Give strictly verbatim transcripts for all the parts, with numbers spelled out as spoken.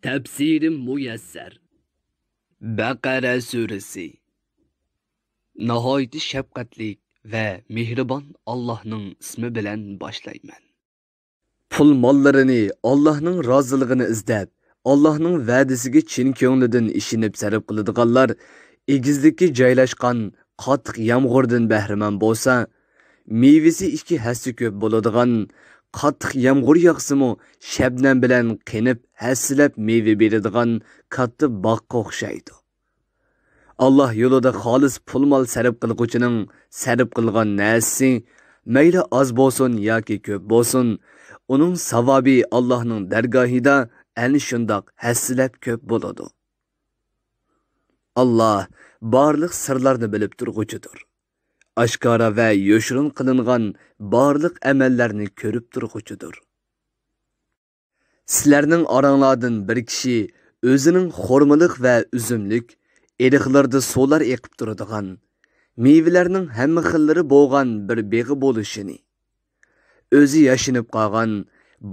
تەپسىرى مۇيەسسەر. بەقەرە سۈرىسى. ناھايىتى شەپقەتلىك ۋە مېھرىبان ئاللاھنىڭ ئىسمى بىلەن باشلايمەن. پۇل ماللىرىنى ئاللاھنىڭ رازىلىقىنى ئىزدەپ، ئاللاھنىڭ ۋەدىسىگە چىن كۆڭلىدىن ئىشىنىپ سەرپ قىلىدىغانلار ئېگىزلىككە جايلاشقان قاتتىق يامغۇردىن بەھرىمەن بولسا، مېۋىسى ئىككى ھەسسە كۆپ بولىدىغان، قاتتىق يامغۇر ياغسىمۇ، شەبنەم بىلەن قېنىپ، ھەسسىلەپ مېۋە بېرىدىغان كاتتا باغقا ئوخشايدۇ. ئاللاھ يولىدا خالىس پۇل-مال سەرپ قىلغۇچىنىڭ سەرپ قىلغان نەرسىسى، مەيلى ئاز بولسۇن ياكى كۆپ بولسۇن، ئۇنىڭ ساۋابى ئاللاھنىڭ دەرگاھىدا ئەنە شۇنداق ھەسسىلەپ كۆپ بولىدۇ. ئاللاھ بارلىق سىرلارنى بىلىپ تۇرغۇچىدۇر. ئاشكارا ۋە يوشۇرۇن قىلىنغان بارلىق ئەمەللەرنى كۆرۈپ تۇرغۇچىدۇر. سىلەرنىڭ ئاراڭلاردىن بىر كىشى ئۆزىنىڭ خورمىلىق ۋە ئۈزۈملۈك، ئېرىقلىرىدا سۇلار ئېقىپ تۇرىدىغان، مېۋىلەرنىڭ ھەممە خىللىرى بولغان بىر بېغى بولۇشىنى، ئۆزى ياشىنىپ قالغان،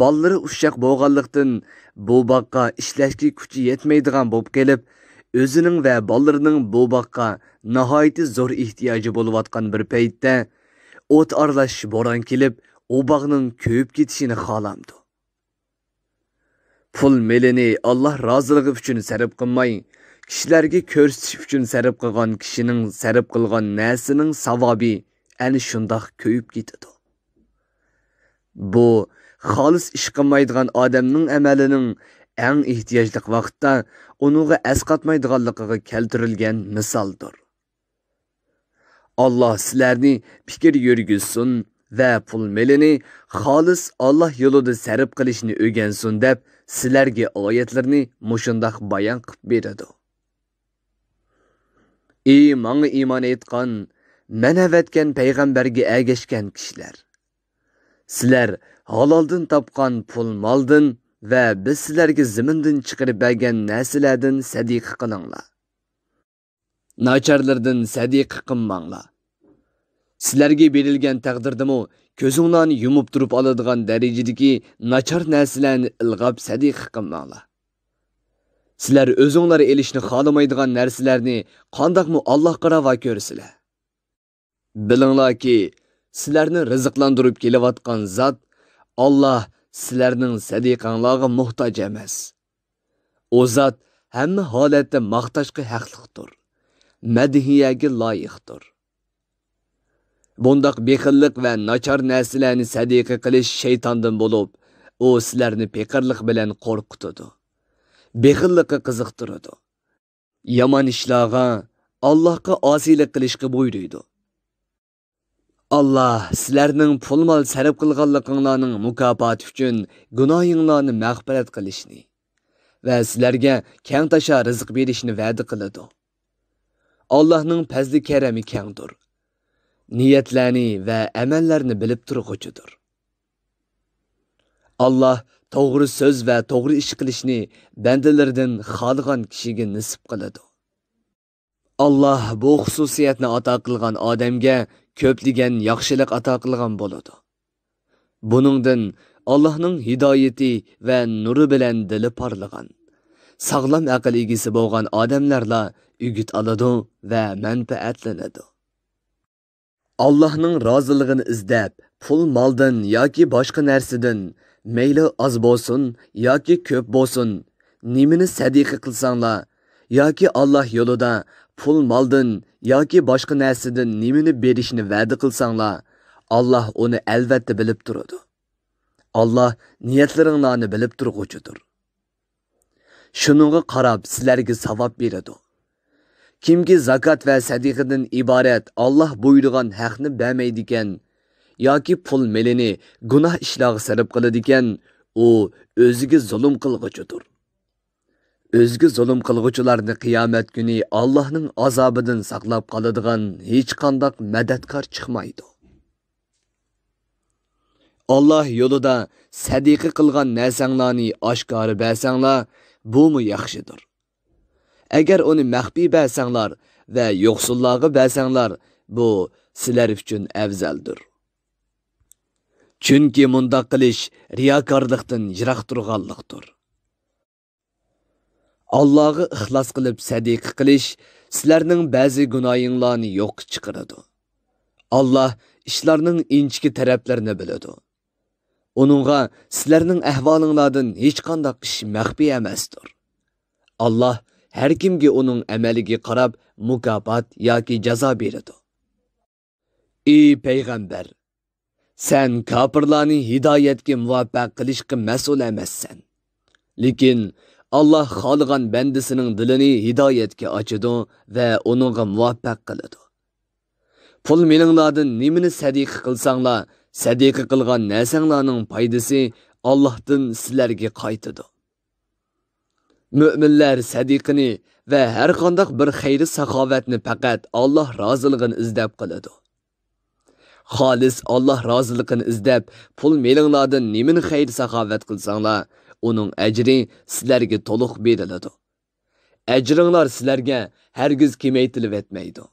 بالىلىرى ئۇششاق بولغانلىقتىن، بۇ باغقا ئىشلەشكە كۈچى يەتمەيدىغان بولۇپ قېلىپ، ئۆزىنىڭ ۋە بالىلىرىنىڭ بۇ باغقا ناھايىتى زور ئېھتىياجى بولۇۋاتقان بىر پەيتتە، ئوت ئارىلاش بوران كېلىپ، ئۇ باغنىڭ كۆيۈپ كېتىشىنى خالامدۇ؟ پۇل مېلىنى ئاللاھ رازىلىقى ئۈچۈن سەرپ قىلماي، كىشىلەرگە كۆرسىتىش ئۈچۈن سەرپ قىلغان كىشىنىڭ سەرپ قىلغان نەرسىنىڭ ساۋابى ئەنە شۇنداق كۆيۈپ كېتىدۇ. بۇ خالىس ئىش قىلمايدىغان ئادەمنىڭ ئەمەلىنىڭ ئەڭ ئېھتىياجلىق ۋاقىتتا ئۇنىڭغا ئەسقاتمايدىغانلىقىغا كەلتۈرۈلگەن مىسالدۇر. ئاللاھ سىلەرنى پىكىر يۈرگۈزسۇن ۋە پۇل مېلىنى خالىس ئاللاھ يولىدا سەرپ قىلىشنى ئۆگەنسۇن دەپ سىلەرگە ئايەتلىرىنى مۇشۇنداق بايان قىلىپ بېرىدۇ. ئى ماڭا ئىمان ئېيتقان، مەن ئەۋەتكەن پەيغەمبەرگە ئەگەشكەن كىشىلەر! سىلەر ھالالدىن تاپقان پۇل مالدىن ۋە بىز سىلەرگە زېمىندىن چىقىرىپ بەرگەن نەرسىلەردىن سەدىقە قىلىڭلار. ناچارلىرىدىن سەدىقە قىلماڭلار. سىلەرگە بېرىلگەن تەقدىردىمۇ كۆزۈڭلارنى يۇمۇپ تۇرۇپ ئالىدىغان دەرىجىدىكى ناچار نەرسىلەرنى ئىلغاپ سەدىقە قىلماڭلار. سىلەر ئۆزۈڭلار ئېلىشنى خالىمايدىغان نەرسىلەرنى قانداقمۇ ئاللاھقا راۋا كۆرىسىلەر؟ بىلىڭلاركى، سىلەرنى رىزىقلاندۇرۇپ كېلىۋاتقان زات، ئاللاھ سىلەرنىڭ سەدىقەڭلارغا موھتاج ئەمەس. ئۇ زات ھەممە ھالەتتە ماختاشقا ھەقلىقتۇر، مەدھىيەگە لايىقتۇر. بۇنداق بېخىللىق ۋە ناچار نەرسىلەرنى سەدىقە قىلىش شەيتاندىن بولۇپ، ئۇ سىلەرنى پېقىرلىق بىلەن قورقۇتىدۇ، بېخىللىققا قىزىقتۇرىدۇ. يامان ئىشلارغا، ئاللاھقا ئاسىيلىق قىلىشقا بۇيرۇيدۇ. ئاللاھ سىلەرنىڭ پۇل-مال سەرپ قىلغانلىقىڭلارنىڭ مۇكاپاتى ئۈچۈن گۇناھىڭلارنى مەغپىرەت قىلىشنى ۋە سىلەرگە كەڭتاشا رىزىق بېرىشنى ۋەدە قىلىدۇ. ئاللاھنىڭ پەزلى-كەرىمى كەڭدۇر، نىيەتلەرنى ۋە ئەمەللەرنى بىلىپ تۇرغۇچىدۇر. ئاللاھ توغرا سۆز ۋە توغرا ئىش قىلىشنى بەندىلىرىدىن خالىغان كىشىگە نېسىپ قىلىدۇ. ئاللاھ بۇ خۇسۇسىيەتنى ئاتا قىلغان ئادەمگە كۆپلىگەن ياخشىلىق ئاتا قىلغان بولىدۇ. بۇنىڭدىن ئاللاھنىڭ ھىدايىتى ۋە نۇرى بىلەن دىلى پارلىغان، ساغلام ئەقىل ئىگىسى بولغان ئادەملەرلا ئۈگۈت ئالىدۇ ۋە مەنپەئەتلىنىدۇ. ئاللاھنىڭ رازىلىقىنى ئىزدەپ، پۇل-مالدىن ياكى باشقا نەرسىدىن، مەيلى ئاز بولسۇن ياكى كۆپ بولسۇن، نېمىنى سەدىقە قىلساڭلار ياكى ئاللاھ يولىدا پۇل-مالدىن ياكى باشقا نەرسىدىن نېمىنى بېرىشنى ۋەدە قىلساڭلار، ئاللاھ ئۇنى ئەلۋەتتە بىلىپ تۇرىدۇ. ئاللاھ نىيەتلىرىڭلارنى بىلىپ تۇرغۇچىدۇر. شۇنىڭغا قاراپ سىلەرگە ساۋاب بېرىدۇ. كىمكى زاكات ۋە سەدىقىدىن ئىبارەت ئاللاھ بۇيرۇغان ھەقنى بەرمەيدىكەن ياكى پۇل-مېلىنى گۇناھ ئىشلارغا سەرپ قىلىدىكەن، ئۇ ئۆزىگە زۇلۇم قىلغۇچىدۇر. ئۆزىگە زۇلۇم قىلغۇچىلارنى قىيامەت كۈنى ئاللاھنىڭ ئازابىدىن ساقلاپ قالىدىغان ھېچقانداق مەدەتكار چىقمايدۇ. ئاللاھ يولىدا سەدىقە قىلغان نەرسەڭلارنى ئاشكارا بەرسەڭلار، بۇمۇ ياخشىدۇر. ئەگەر ئۇنى مەخپىي بەرسەڭلار ۋە يوقسۇللارغا بەرسەڭلار، بۇ سىلەر ئۈچۈن ئەۋزەلدۇر. چۈنكى مۇنداق قىلىش رىياكارلىقتىن يىراق تۇرغانلىقتۇر. ئاللاغا ئىخلاس قىلىپ سەدىقە قىلىش سىلەرنىڭ بەزى گۇناھىڭلارنى يوققا چىقىرىدۇ. ئاللا ئىشلارنىڭ ئىنچىكە تەرەپلىرىنى بىلىدۇ. ئۇنىڭغا سىلەرنىڭ ئەھۋالىڭلاردىن ھېچقانداق ئىش مەخپىي ئەمەستۇر. ئاللا ھەر كىمگە ئۇنىڭ ئەمەلىگە قاراپ مۇكاپات ياكى جازا بېرىدۇ. ئى پەيغەمبەر! سەن كاپىرلارنى ھىدايەتكە مۇۋەپپەق قىلىشقا مەسئۇل ئەمەسسەن. لېكىن ئاللا خالىغان بەندىسىنىڭ دىلىنى ھىدايەتكە ئاچىدۇ ۋە ئۇنىڭغا مۇۋەپپەق قىلىدۇ. پۇل مېلىڭلاردىن نېمىنى سەدىقە قىلساڭلار، سەدىقە قىلغان نەرسەڭلارنىڭ پايدىسى ئاللاھتىن سىلەرگە قايتىدۇ. مۆمىنلەر سەدىقىنى ۋە ھەرقانداق بىر خەير-ساخاۋەتنى پەقەت ئاللا رازىلىقىنى ئىزدەپ قىلىدۇ. خالىس ئاللا رازىلىقىنى ئىزدەپ، پۇل مېلىڭلاردىن نېمىنى خەير-ساخاۋەت قىلساڭلار، ئۇنىڭ ئەجرى سىلەرگە تولۇق بېرىلىدۇ. ئەجرىڭلار سىلەرگە ھەرگىز كېمەيتىلىۋەتمەيدۇ.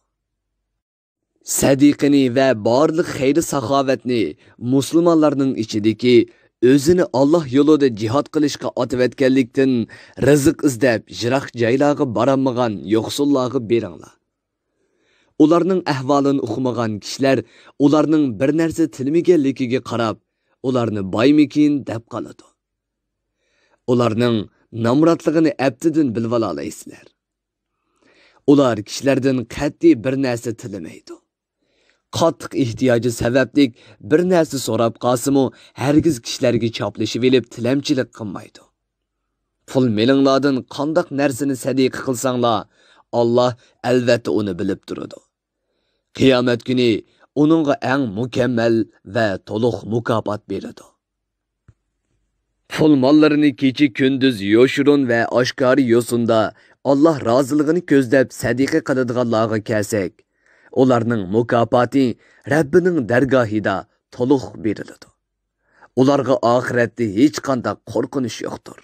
سەدىقىنى ۋە بارلىق خەير-ساخاۋەتنى مۇسۇلمانلارنىڭ ئىچىدىكى ئۆزىنى ئاللا يولىدا جىھاد قىلىشقا ئاتىۋەتكەنلىكتىن، رىزىق ئىزدەپ يىراق جايلارغا بارالمىغان يوقسۇللارغا بېرىڭلار. ئۇلارنىڭ ئەھۋالىنى ئۇقمىغان كىشىلەر ئۇلارنىڭ بىر نەرسە تىلىمىگەنلىكىگە قاراپ، ئۇلارنى بايمىكىن دەپ قالىدۇ. ئۇلارنىڭ نامراتلىقىنى ئەپتىدىن بىلىۋالالايسىلەر. ئۇلار كىشىلەردىن قەتئىي بىر نەرسە تىلىمەيدۇ. قاتتىق ئېھتىياجى سەۋەبلىك بىر نەرسە سوراپ قالسىمۇ، ھەرگىز كىشىلەرگە چاپلىشىۋېلىپ تىلەمچىلىك قىلمايدۇ. پۇل مېلىڭلاردىن قانداق نەرسىنى سەدىقە قىلساڭلار، ئاللا ئەلۋەتتە ئۇنى بىلىپ تۇرىدۇ. قىيامەت كۈنى ئۇنىڭغا ئەڭ مۇكەممەل ۋە تولۇق مۇكاپات بېرىدۇ. پۇل ماللىرىنى كېچە-كۈندۈز يوشۇرۇن ۋە ئاشكارا يوسۇندا ئاللا رازىلىقىنى كۆزلەپ سەدىقە قىلىدىغانلارغا كەلسەك، ئۇلارنىڭ مۇكاپاتى رەببىنىڭ دەرگاھىدا تولۇق بېرىلىدۇ. ئۇلارغا ئاخىرەتتە ھېچقانداق قورقۇنچ يوقتۇر.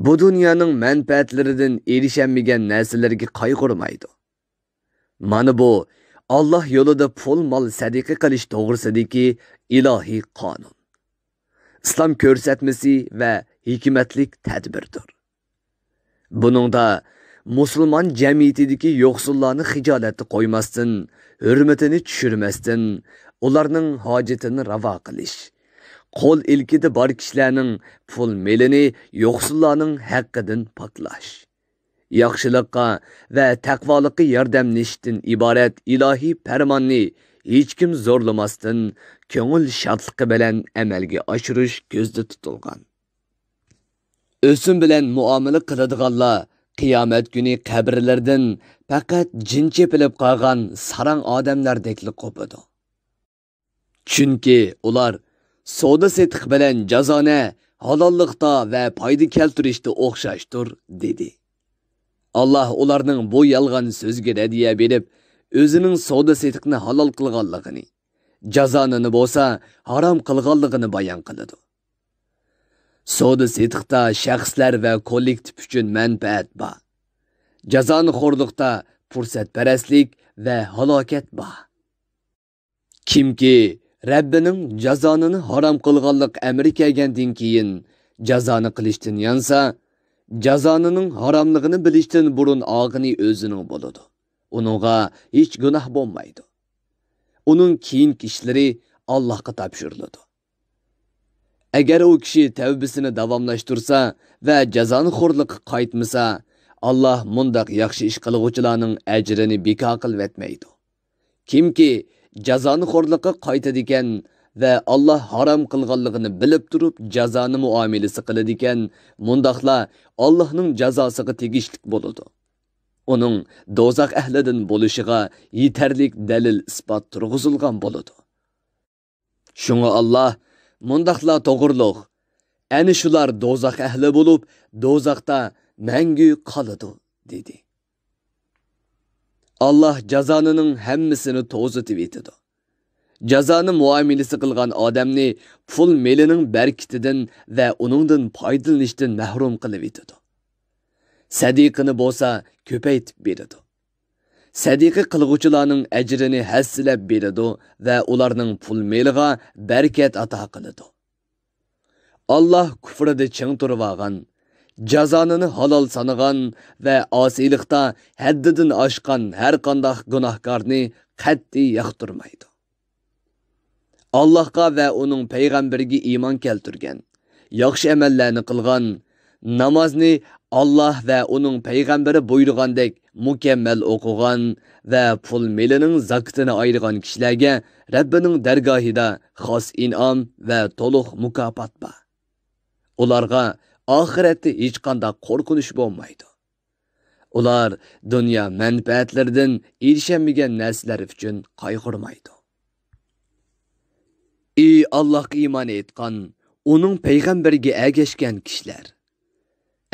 بۇ دۇنيانىڭ مەنپەئەتلىرىدىن ئېرىشەلمىگەن نەرسىلىرىگە قايغۇرمايدۇ. مانا بۇ، ئاللا يولىدا پۇل مال سەدىقە قىلىش توغرىسىدىكى ئىلاھىي قانۇن. ئىسلام كۆرسەتمىسى ۋە ھېكمەتلىك تەدبىردۇر. بۇنىڭدا مۇسۇلمان جەمئىيىتىدىكى يوقسۇللارنى خىجالەتتە قويماستىن، ھۆرمىتىنى چۈشۈرمەستىن، ئۇلارنىڭ ھاجىتىنى راۋا قىلىش، قول ئىلكىدە بار كىشىلەرنىڭ پۇل مېلىنى يوقسۇللارنىڭ ھەققىدىن پاكلاش، ياخشىلىققا ۋە تەقۋالىققا ياردەملىشىشتىن ئىبارەت ئىلاھىي پەرماننى ھېچكىم زورلىماستىن، كۆڭۈل شادلىقى بىلەن ئەمەلگە ئاشۇرۇش كۆزدە تۇتۇلغان. ئۆسۈم بىلەن مۇئامىلە قىلىدىغانلار قىيامەت كۈنى قەبرىلىرىدىن پەقەت جىن چېپىلىپ قالغان ساراڭ ئادەملەردەكلا قوپىدۇ. چۈنكى ئۇلار سودا-سېتىق بىلەن جازانە ھالاللىقتا ۋە پايدا كەلتۈرۈشتە ئوخشاشتۇر، دېدى. ئاللا ئۇلارنىڭ بۇ يالغان سۆزىگە رەددىيە بېرىپ، ئۆزىنىڭ سودا-سېتىقنى ھالال قىلغانلىقىنى، جازانىنى بولسا ھارام قىلغانلىقىنى بايان قىلىدۇ. سودا-سېتىقتا شەخسلەر ۋە كوللېكتىپ ئۈچۈن مەنپەئەت بار. جازانىخورلۇقتا پۇرسەتپەرەسلىك ۋە ھالاكەت بار. كىمكى رەببىنىڭ جازانىنى ھارام قىلغانلىق ئەمرى كەلگەندىن كېيىن جازانى قىلىشتىن يانسا، جازانىنىڭ ھاراملىقىنى بىلىشتىن بۇرۇن ئالغىنى ئۆزىنىڭ بولىدۇ. ئۇنىڭغا ھېچ گۇناھ بولمايدۇ. ئۇنىڭ كېيىنكى ئىشلىرى ئاللاھقا تاپشۇرۇلىدۇ. ئەگەر ئۇ كىشى تەۋبىسىنى داۋاملاشتۇرسا ۋە جازانىخورلۇققا قايتمىسا، ئاللاھ مۇنداق ياخشى ئىش قىلغۇچىلارنىڭ ئەجرىنى بىكار قىلىۋەتمەيدۇ. كىمكى جازانىخورلۇققا قايتىدىكەن ۋە ئاللاھ ھارام قىلغانلىقىنى بىلىپ تۇرۇپ جازانى مۇئامىلىسى قىلىدىكەن، مۇنداقلار ئاللاھنىڭ جازاسىغا تېگىشلىك بولىدۇ. ئۇنىڭ دوزاخ ئەھلىدىن بولۇشىغا يېتەرلىك دەلىل-ئىسپات تۇرغۇزۇلغان بولىدۇ. شۇڭا ئاللاھ مۇنداقلار توغرۇلۇق، ئەنە شۇلار دوزاخ ئەھلى بولۇپ، دوزاختا مەڭگۈ قالىدۇ، دېدى. ئاللاھ جازانىنىڭ ھەممىسىنى توزۇتۇۋېتىدۇ. جازانى مۇئامىلىسى قىلغان ئادەمنى پۇل مېلىنىڭ بەرىكىتىدىن ۋە ئۇنىڭدىن پايدىلىنىشتىن مەھرۇم قىلىۋېتىدۇ. سەدىقىنى بولسا كۆپەيتىپ بېرىدۇ. سەدىقە قىلغۇچىلارنىڭ ئەجرىنى ھەسسىلەپ بېرىدۇ ۋە ئۇلارنىڭ پۇل مېلىغا بەرىكەت ئاتا قىلىدۇ. ئاللاھ كۇفرىدا چىڭ تۇرۇۋالغان، جازانىنى ھالال سانىغان ۋە ئاسىيلىقتا ھەددىدىن ئاشقان ھەرقانداق گۇناھكارنى قەتئىي ياقتۇرمايدۇ. ئاللاھقا ۋە ئۇنىڭ پەيغەمبىرىگە ئىمان كەلتۈرگەن، ياخشى ئەمەللەرنى قىلغان، نامازنى ئاللاھ ۋە ئۇنىڭ پەيغەمبىرى بۇيرۇغاندەك مۇكەممەل ئوقۇغان ۋە پۇل مېلىنىڭ زاكىتىنى ئايرىغان كىشىلەرگە رەببىنىڭ دەرگاھىدا خاس ئىنئام ۋە تولۇق مۇكاپات بار. ئۇلارغا ئاخىرەتتە ھېچقانداق قورقۇنچ بولمايدۇ. ئۇلار دۇنيا مەنپەئەتلىرىدىن ئېرىشەلمىگەن نەرسىلەر ئۈچۈن قايغۇرمايدۇ. ئى ئاللاھقا ئىمان ئېيتقان، ئۇنىڭ پەيغەمبىرىگە ئەگەشكەن كىشىلەر!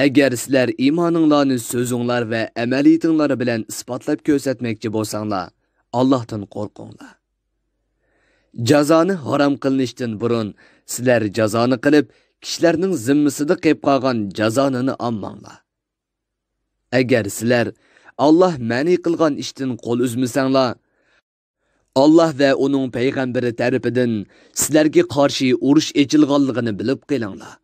ئەگەر سىلەر ئىمانىڭلارنى سۆزۈڭلار ۋە ئەمەلىيىتىڭلار بىلەن ئىسپاتلاپ كۆرسەتمەكچى بولساڭلار، ئاللاھتىن قورقۇڭلار. جازانى ھارام قىلىنىشتىن بۇرۇن سىلەر جازانى قىلىپ، كىشىلەرنىڭ زىممىسىدە قېلىپ قالغان جازانىنى ئالماڭلار. ئەگەر سىلەر ئاللاھ مەنئى قىلغان ئىشتىن قول ئۈزمىسەڭلار، ئاللاھ ۋە ئۇنىڭ پەيغەمبىرى تەرىپىدىن سىلەرگە قارشى ئۇرۇش ئېچىلغانلىقىنى بىلىپ قېلىڭلار.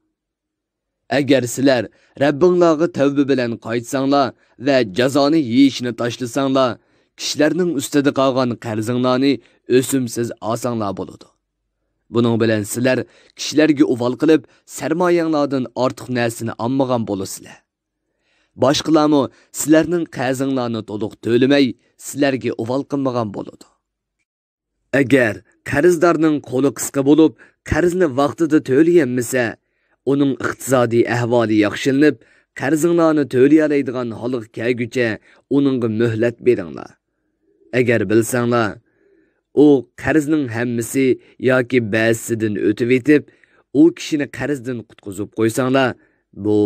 ئەگەر سىلەر رەببىڭلارغا تەۋبە بىلەن قايتساڭلار ۋە جازانى يېيىشنى تاشلىساڭلار، كىشىلەرنىڭ ئۈستىدە قالغان قەرزىڭلارنى ئۆسۈمسىز ئالساڭلار بولىدۇ. بۇنىڭ بىلەن سىلەر كىشىلەرگە ئۇۋال قىلىپ، سەرمايەڭلاردىن ئارتۇق نەرسىنى ئالمىغان بولىسىلەر. باشقىلارمۇ سىلەرنىڭ قەرزىڭلارنى تولۇق تۆلىمەي، سىلەرگە ئۇۋال قىلمىغان بولىدۇ. ئەگەر قەرزدارنىڭ قولى قىسقا بولۇپ، قەرزنى ۋاقتىدا تۆلىيەلمىسە، ئۇنىڭ ئىقتىسادىي ئەھۋالى ياخشىلىنىپ، قەرزىڭلارنى تۆلىيەلەيدىغان ھالغا كەلگۈچە ئۇنىڭغا مۆھلەت بېرىڭلار. ئەگەر بىلسەڭلار، ئۇ قەرزنىڭ ھەممىسى ياكى بەزىسىدىن ئۆتۈۋېتىپ، ئۇ كىشىنى قەرزدىن قۇتقۇزۇپ قويساڭلار، بۇ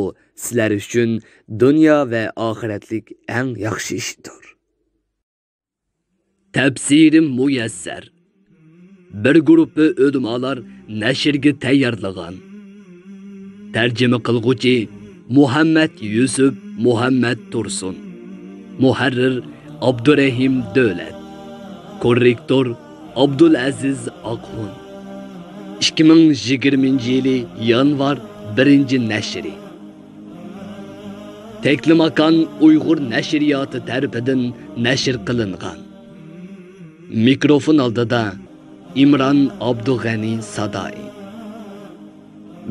سىلەر ئۈچۈن دۇنيا ۋە ئاخىرەتلىك ئەڭ ياخشى ئىشتۇر. تەپسىرى مۇيەسسەر. بىر گۇرۇپپا ئۆلىمالار نەشرگە تەييارلىغان. تەرجىمە قىلغۇچى مۇھەممەد يۈسۈپ مۇھەممەد تۇرسۇن. مۇھەررىر ئابدۇرەھىم دۆلەت. كوررېكتور ئابدۇلئەزىز ئاقخۇن. ئىككى مىڭ يىگىرمىنچى يىلى يانۋار بىرىنچى نەشرى. تەكلىماكان ئۇيغۇر نەشرىياتى تەرىپىدىن نەشر قىلىنغان. مىكروفون ئالدىدا ئىمران ئابدۇغەنى سادائى.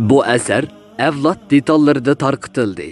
بۇ ئەسەر ئەۋلاد دېتاللىرىدا تارقىتىلدى.